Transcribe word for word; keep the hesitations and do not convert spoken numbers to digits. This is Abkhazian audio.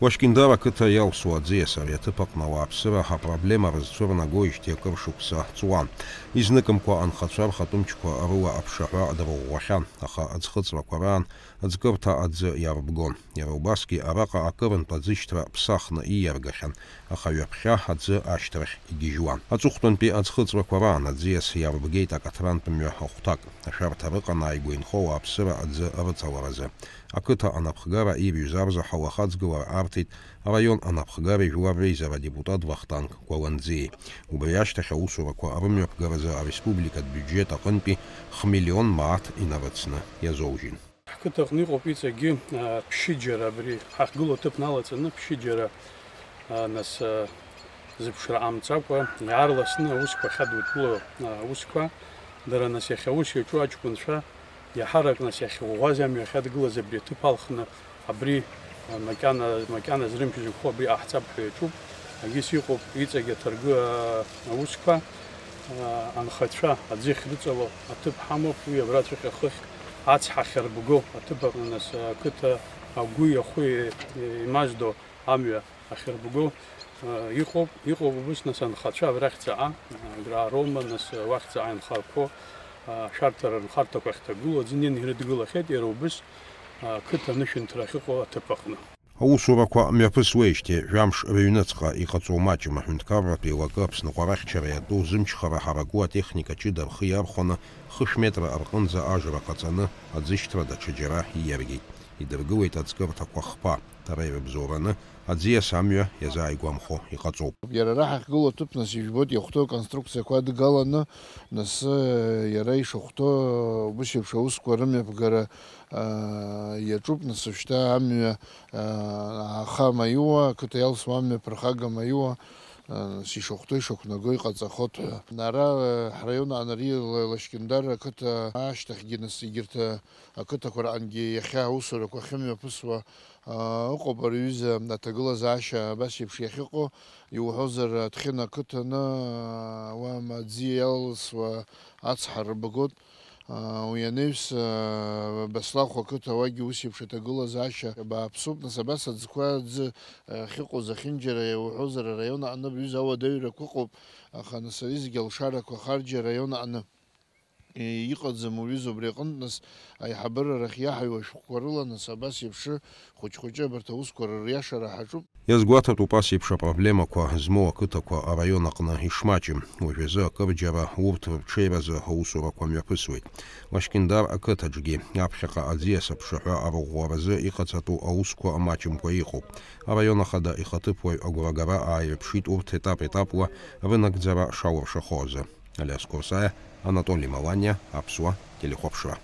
Лашькьындар ақыҭа иалсуа аӡиас ари аҭыԥ аҟны ауааԥсыра апроблема рызцәырнагоижьҭеи акыр шықәса ҵуан. Изныкымкәа анхацәа рхатәы мчқәа рыла аԥшаҳәа дырӷәӷәахьан, аха аӡхыҵрақәа раан аӡкырҭа аӡы иарбгон. Иара убасгьы араҟа акырынтә аӡышьҭра ԥсахны ииаргахьан, аха ҩаԥхьа аӡы ашьҭрахь игьежьуан. Аҵыхәтәантәи аӡхыҵрақәа раан аӡиас иарбгеит акаҭрантә мҩа ахәҭак, ашәарҭа рыҟан ааигәа инхо ауааԥсыра аӡы рыцаларазы. Ақыҭа анапхгара ирҩыз арзаҳал ахаҵгылара арҭеит араион анапхгареи жәлар реизара адепутат Вахтанг Гәаланӡиеи. Убри ашьҭахь аусурақәа рымҩаԥгаразы ареспубликатә биуџьет аҟынтәи хмиллион мааҭ инарыцны иазоужьын. Ҳқыҭаҟны иҟоуп иҵегьы, а, ԥшьыџьара абри ҳахьгылоу аҭыԥ налаҵаны ԥшьыџьара, а, нас, а, зыԥшра ҟамҵакәа, иаарласны аусқәа ахьадудгыло, а, аусқәа, дара нас иахьа аус иаҿу аҷкәынцәа, иаҳарак нас иахьыӷәӷәаз амҩа ахьадгылаз абри аҭыԥ алхны, абри, а, макьана, макьаназ рымч зықәхо абри ҟаҳҵап ҳәа иаҿуп. Агьыс иҟоуп иҵегь аҭаргы, а, аусқәа, а, анхацәа аӡы ахьрыҵало аҭыԥ ҳамоуп, уи абраҵәҟьа хыхь ацҳа ахьарбго аҭыԥ аҟны, нас, ақыҭа агәи ахәи еимаздо амҩа ахьырбго, а, иҟоуп, иҟоуп убыс, нас, анхацәа абрахь ҵаҟа, Аграарома, нас, уахь ҵаҟа инхарқәо, а, ашәарҭара рынхарҭақәа ахьҭагылоу аӡы неины ирыдгылахьеит, иара убыс, а, ақыҭа анышәынҭра ахьыҟоу аҭыԥ аҟны. Аусурақәа мҩаԥысуеижьҭеи жәамш рыҩныҵҟа иҟаҵоу маҷым аҳәынҭқарратә еилакы Аԥсныҟәарахьчара иатәу зымчхара ҳараку атехника ҷыда рхы иархәаны хышә метра рҟынӡа ажра ҟаҵаны аӡышьҭра даҽаџьара ииаргеит. Идыргылеит аӡкырҭақәа хԥа, дара ирыбзоураны аӡиас амҩа иазааигәамхо иҟаҵоуп. Иара ара ҳахьгылоу аҭыԥ, нас, ижәбоит, иахәҭоу аконструкциақәа адгаланы, нас, иара ишахәҭоу, убыс еиԥш аусқәа рымҩаԥгара, аа, иаҿуп, нас, шьҭа амҩа, аа, аха маиуа, ақыҭа иалсуа амҩа ԥырхага маиуа, аа, нас, ишахәҭоу ишақәнаго иҟаҵахоит ҳәа. Ара, ҳраион анари Лашькьындар ақыҭа ашьҭахьгьы, нас, егьырҭ ақыҭақәа раҟынгьы иахьа аусурақәа ахьымҩаԥысуа, аа, ыҟоуп, ари аҩыза аҭагылазаашьа абас еиԥш иахьыҟоу, иуҳәозар, Аҭхьына ақыҭаны, аа, уа аӡы иалсуа ацҳа рбгоит. Аа, уи анаҩс, аа, Баслахә ақыҭа уагьы ус еиԥш аҭагылазаашьа бааԥсуп. Нас абас аӡқәа аӡы, аа, ахьыҟоу зехьынџьара иуҳәозар, араион аҟны абри аҩыза ауадаҩрақәа ыҟоуп, аха, нас, ари зегьы алшарақәа харџьа араион аҟны. Иҟаӡам уҩыза убри аҟынтә, нас, аиҳабыра рахь иаҳаҩуа ашәҟәқәа рыла, нас, абас еиԥш хәыҷ-хәыҷы абарҭ аусқәа рыриашара ҳаҿуп. Иазгәаҭатәуп ас еиԥш апроблемақәа змоу ақыҭақәа араион аҟны ишмаҷым. Уажәазы акырџьара урҭ рырҽеиразы аусурақәа мҩаԥысуеит. Лашькьындар ақыҭаҿгьы аԥхьаҟа аӡиас аԥшаҳәа арӷәӷәаразы иҟаҵатәу аусқәа маҷымкәа иҟоуп. Араион ахада ихаҭыԥуаҩ агәрагара ааирԥшит урҭ етап-етапла рынагӡара шалыршахо азы. Алиас Курсаиа, Анатоли Маланиа, Аԥсуа телехәаԥшра.